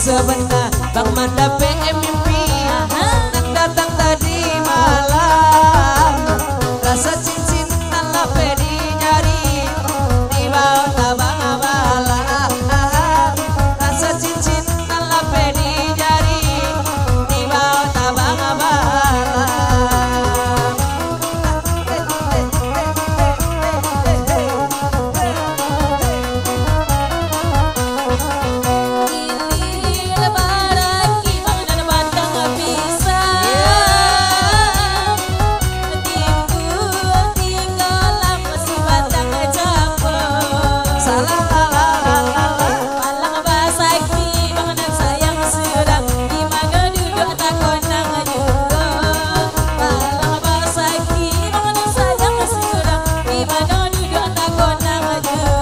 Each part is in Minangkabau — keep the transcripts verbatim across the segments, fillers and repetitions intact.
Sabana bang mandapek mimpi, aha, nan datang tadi malam. Rasa cincin nan lapeh di jari, dibao tabang bala. Rasa cincin nan lapeh di jari, dibao tabang bala. Salah. Palang basaki, bang nan sayang surang, di mano duduak takonang juo. Palang basaki, bang nan sayang surang, di mano duduak takonang juo.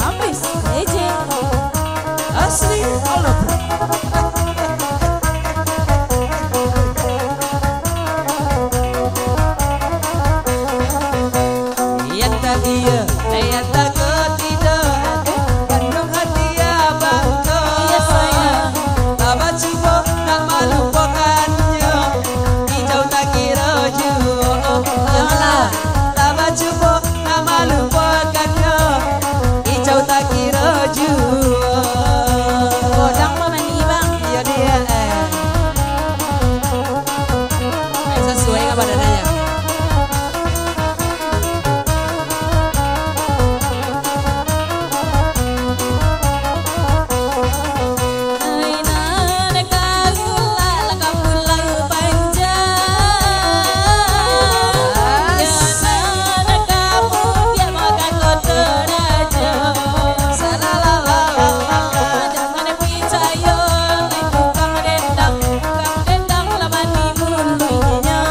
Habis, ejen. Asli, Allah. Yang tak dia, yang tak kau tidak, kandung hati abang ko. Iya, sayang. Abang cubo nak malupakannya, ijau tak kira juo. Janganlah. Abang cubo nak malupakannya, ijau tak kira juo. Godang mah mandi, Bang. Iya, dia. Eh, sasuai ka badannya. Picayo, lai tukang dendang, tukang dendang lah mati mulunyo.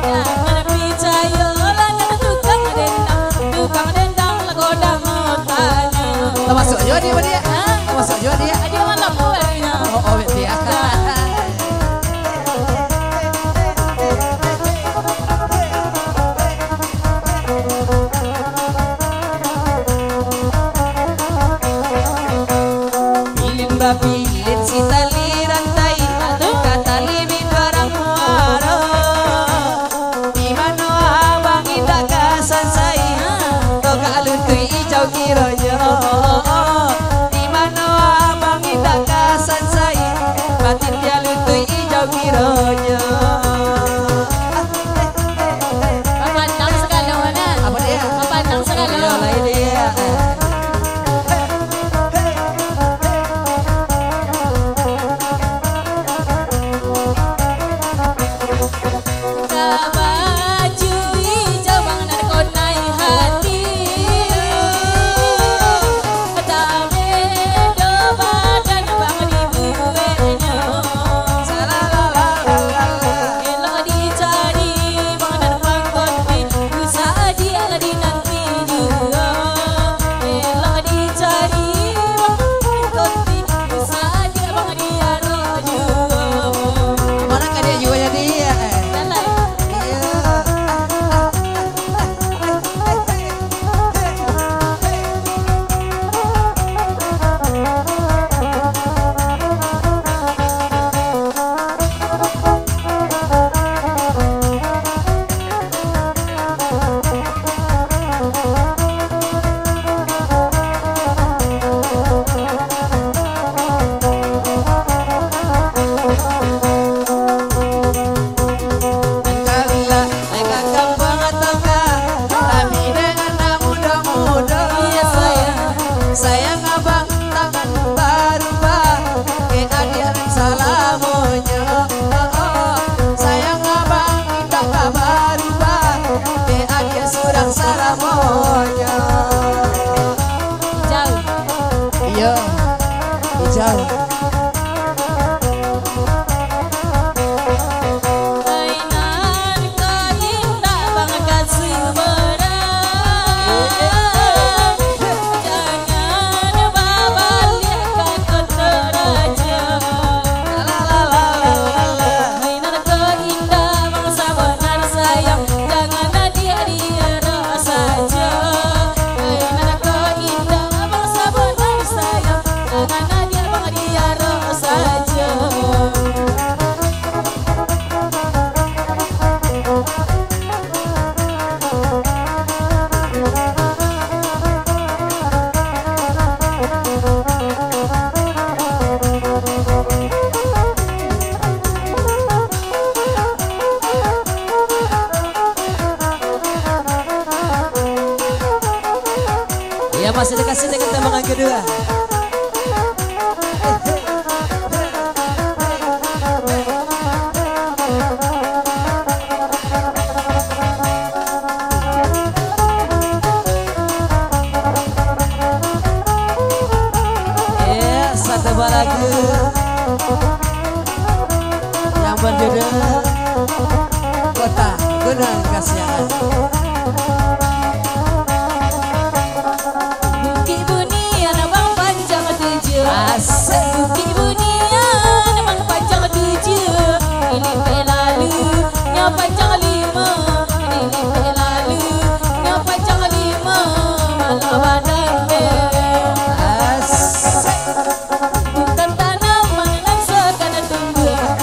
Jangan picayo, lah nyo tukang dendang, tukang dendang lah godang otaknyo. Tamasuk juo dia, Badia? Hah? Tamasuk juo dia? Dia malam tu barunya. Oh, oh, betul ya. Ya. Bilin babilin si tali rantai, ka tali bibarang muaro. Di mano abang indak ka sansai, togak lutuik ijau kironyo. Di mano abang indak ka sansai, batin dia lutuik ijau kironyo. Bapantang sagalo, nah. Apo dia? Bapantang sagalo. Yo, lain dia. Ka baju ijau bang nan konai hati. Masih dikasih dengan tembakan kedua. Eh, satu buah lagu yang berjudul Kota Gunung Kasiangan. Bukik Bunian abang panjang tujuah. Asik. Bukik Bunian abang panjang tujuah. Ini pelalu, nyo panjang limo. Ini pelalu, nyo panjang limo. Malah badan deh. Asik. Bukan tanaman nan sakana tumbuah,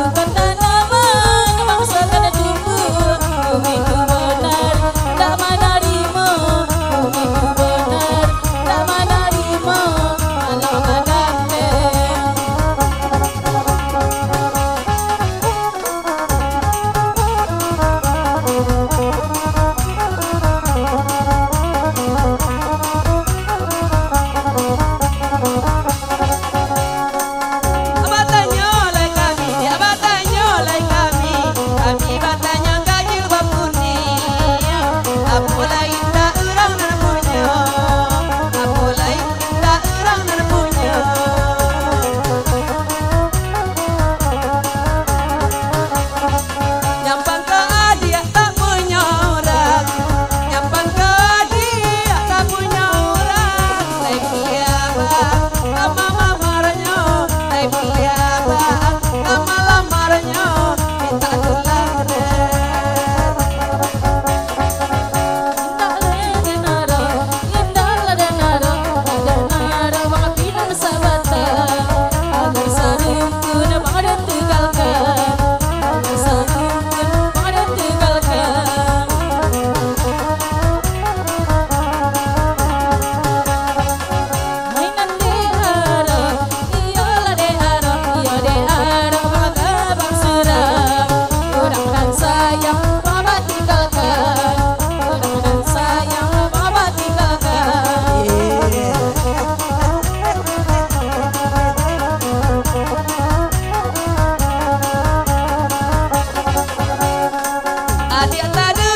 bukan tanaman nan sakana tumbuah. Bumi tu banar tak manarimo, bumi tu banar tak manarimo. Anak badan deh. Batanyo lai kami, batanyo lai kami, kami batanyo ka jilbab kuniang. Apo lai indak urang nan punyo, apo lai indak urang nan punyo. Nyampang ka adiak tak punyo urang, nyampang ka adiak tak punyo urang. Lai piabak ama mamarnyo, lai piabak ama lamarnyo, mintak tulak deh. Indak lai den arok, indak lai den arok, den arok bang pinang sabatang. Agar sarungkun bang den tinggalkan, agar sarungkun bang den tinggalkan. Mainan dek arok, iyolah dek arok, iyo dek arok, bang abang surang. Urang nan sayang, bang abang tinggalkan. Urang nan sayang, bang abang tinggalkan. Adiak tadi